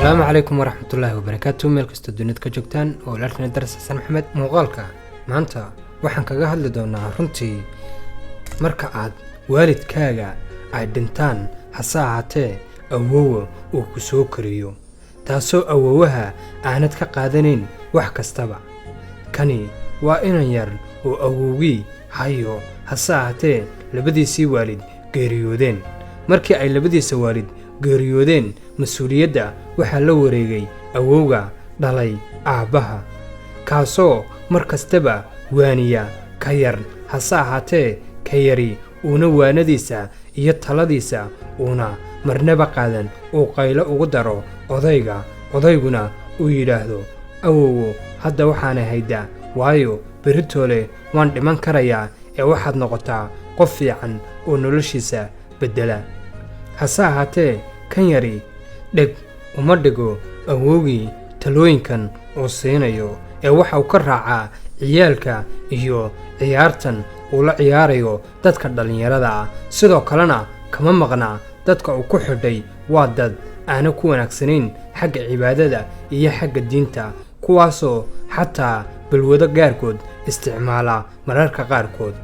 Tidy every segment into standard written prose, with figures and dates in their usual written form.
Asalaamu calaykum waraxmatullaahi wabarakaatu. Meel kastoo dunida ka joogtaan oo walaalkana Daras Xasan Maxamed. Muuqaalka maanta waxaan kaga hadli doonaa runtii marka aad waalidkaaga ay dhintaan, hase ahaatee awowa uu ku soo koriyo, taasoo awowaha aanad ka qaadanayn wax kastaba. Kani waa inan yar oo awowgii hayo, hase ahaatee labadiisii waalid geeriyoodeen. Markii ay labadiisa waalid geeriyoodeen, mas-uuliyadda waxaa la wareegay awowga dhalay aabbaha, kaasoo mar kastaba waaniya ka yar, hase ahaatee ka yari uuna waanadiisa iyo taladiisa uuna marnaba qaadan, uu qaylo ugu daro odayga. Odayguna uu yidhaahdo, "Awowo, hadda waxaana haydaa, waayo beritoole waan dhiman karayaa, ee waxaad noqotaa qof fiican oo noloshiisa beddela." Hase ahaatee kan yari dheg uma dhigo awowgii talooyinkan uu siinayo, ee waxa uu ka raacaa ciyaalka iyo ciyaartan uu la ciyaarayo dadka dhallinyarada ah. Sidoo kalena kama maqnaa dadka uu ku xidhay waa dad aana ku wanaagsanayn xagga cibaadada iyo xagga diinta, kuwaasoo xataa balwado gaarkood isticmaala mararka qaarkood,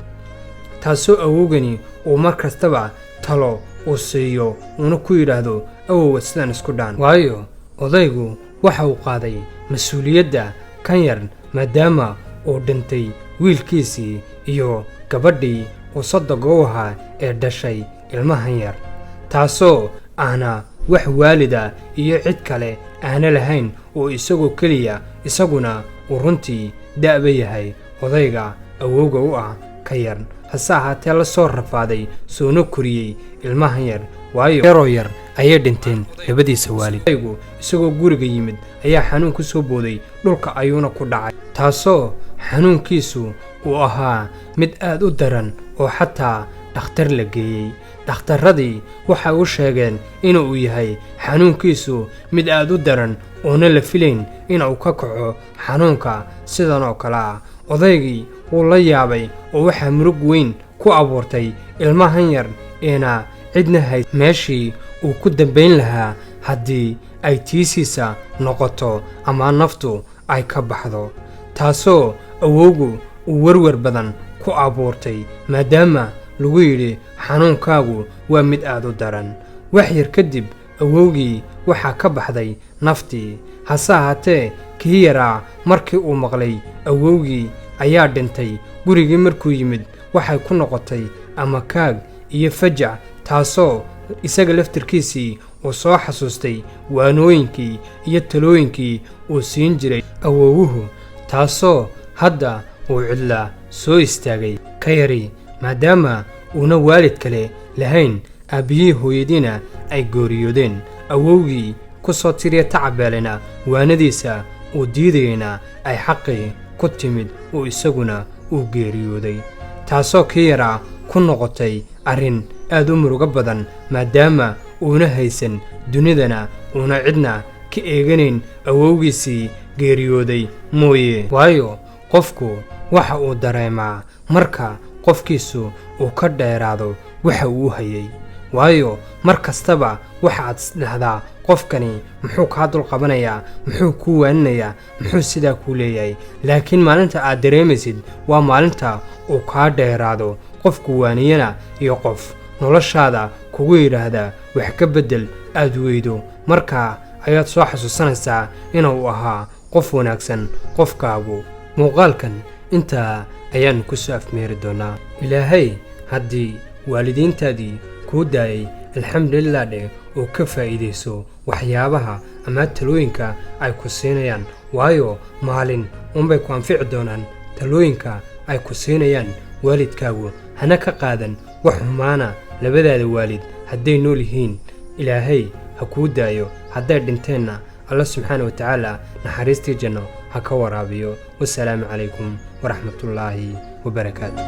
taasoo awowgani uu mar kastaba talo uu siiyo, uuna ku yidhaahdo, "Awowa, sidaan isku dhaan." Waayo odaygu waxa uu qaaday mas-uuliyadda kan yar, maadaama uu dhintay wiilkiisii iyo gabadhii uu sodoga u ahaa ee dhashay ilmahan yar, taasoo aana wax waalida iyo cid kale aana lahayn, oo isagoo keliya, isaguna uu runtii da'ba yahay odayga awowga u ah ka yar, hase ahaatee la soo rafaaday, soona koriyey ilmahan yar, waayo yaroo yar ayay dhinteen labadiisa waalid. Odaygu isagoo guriga yimid ayaa xanuun ku soo booday, dhulka ayuuna ku dhacay, taasoo xanuunkiisu uu ahaa mid aad u daran oo xataa dhakhtar la geeyey. Dhakhtarradii waxay u sheegeen inuu yahay xanuunkiisu mid aad u daran, oona la filayn inuu ka kaco xanuunka sidan oo kale ah. Odaygii wuu la yaabay, oo waxaa murug weyn ku abuurtay ilmahan yar eena cidna hay meeshii uu ku dambayn lahaa haddii ay tiisiisa noqoto ama naftu ay ka baxdo, taasoo awowgu uu werwer badan ku abuurtay, maadaama lagu yidhi xanuunkaagu waa mid aad u daran. Wax yar kadib awowgii waxaa ka baxday naftii. Hase ahaatee kii yaraa markii uu maqlay awowgii ayaa dhintay, gurigii markuu yimid waxay ku noqotay amakaag iyo fajac, taasoo isaga laftirkiisii uu soo xasuustay waanooyinkii iyo talooyinkii uu siin jiray awowuhu, taasoo hadda uu cidla soo istaagay ka yari, maadaama uuna waalid kale lahayn, aabbihii hooyadiina ay gooriyoodeen, awowgii ku soo tiriya tacabeelena waanadiisa uu diidayena ay xaqii ku timid oo isaguna uu geeriyooday, taasoo kii yaraa ku noqotay arrin aad u murugo badan, maadaama uuna haysan dunidana uuna cidna ka eeganayn awowgiisii geeriyooday mooye. Waayo qofku waxa uu dareemaa marka qofkiisu uu ka dheeraado waxa uu hayay, waayo mar kastaba waxaad isdhahdaa, qofkani muxuu kaa dulqabanayaa, muxuu kuu waaninayaa, muxuu sidaa kuu leeyahay? Laakiin maalinta aad dareemaysid waa maalinta uu kaa dheeraado qofku waaniyana iyo qof noloshaada kugu yidhaahdaa wax ka beddel aad weydo. Markaa ayaad soo xasuusanaysaa inuu ahaa qof wanaagsan qofkaagu. Muuqaalkan intaa ayaannu ku soo afmeeri doonaa. Ilaahay haddii waalidiintaadii kuu daayay, alxamdulilah dheh oo ka faa'iidayso waxyaabaha ama talooyinka ay ku siinayaan, waayo maalin unbay ku anfici doonaan talooyinka ay ku siinayaan waalidkaagu. Hana ka qaadan wax xumaana labadaada waalid hadday nool yihiin, Ilaahay ha kuu daayo. Hadday dhinteenna, Alla subxaana wa tacaala naxariistii janno ha ka waraabiyo. Wasalaamu calaykum waraxmatullaahi wabarakaatu.